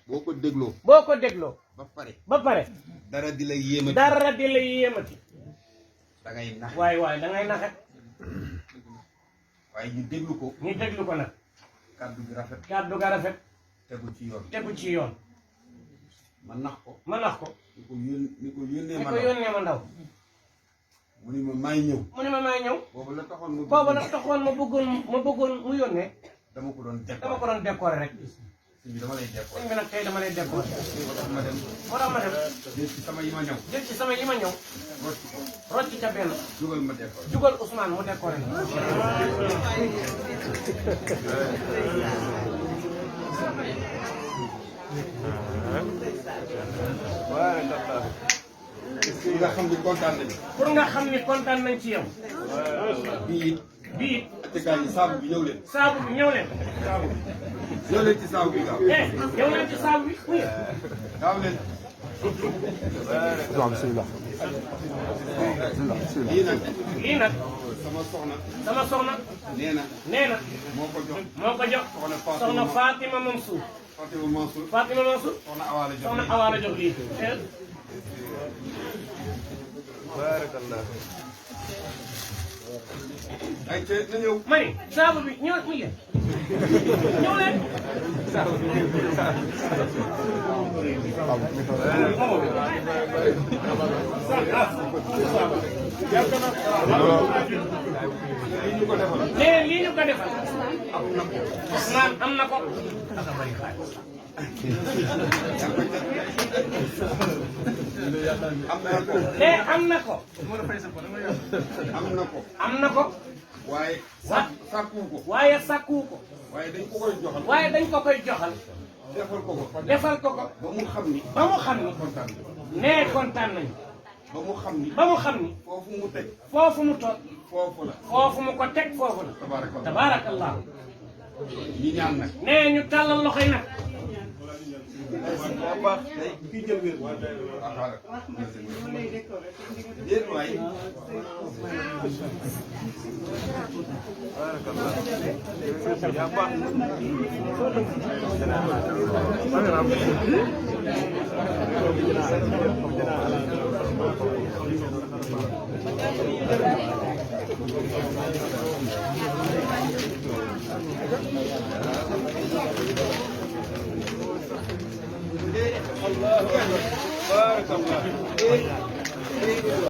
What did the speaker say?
boo ko dégloo. boo ko dégloo. ba pare. dara di la yéemati. dara di la yéemati. da ngay nax. waay da ngay naxe. waaye ñu déglu ko. ñu déglu ko nag. kàddu gi rafet. kàddu ga rafet. tegu ci yoon. tegu ci yoon. ma nax ko. ni ko yónnee ma ndaw. mu ni ma maay ñëw. boobu la taxoon ma bëggoon mu yónnee. dama ko doon décorer rek. sëñ bi dama lay décorer. sëñ bi nag tey dama lay décorer. moo tax ma dem. jël ci sama yi ma ñëw. rocc ca benn. jugal ma décorer. jugal Ousmane mu décorer la. pour nga xam ni kontaan nañu. pour nga xam ni kontaan nañ ci yow. bii atekaay yi saabu bi ñëw leen. saabu bi ñëw leen. ñëw leen ci saabu bi gaaw. ñëw leen ci saabu bi. gaaw leen. waaw bisimilah. lii nag. sama soxna. nee na. moo ko jox. soxna Fatima Mansour. soxna Awa la jox lii. baarakallah. ay te na ñëw. mani saabu bi ñëw leen. lii ñu ko defal. naan am na ko. am na ko. waaye sàkkuwu ko. waaye dañ ko koy joxal. defal ko ko. ba mu xam ni. nee kontaan nañu. ba mu xam ni. foofu mu toog. foofu mu ko teg foofu la. tabaarakallah. ñi ñaan nag. nee ñu tàllal loxo yi nag. الله أكبر. بارك الله.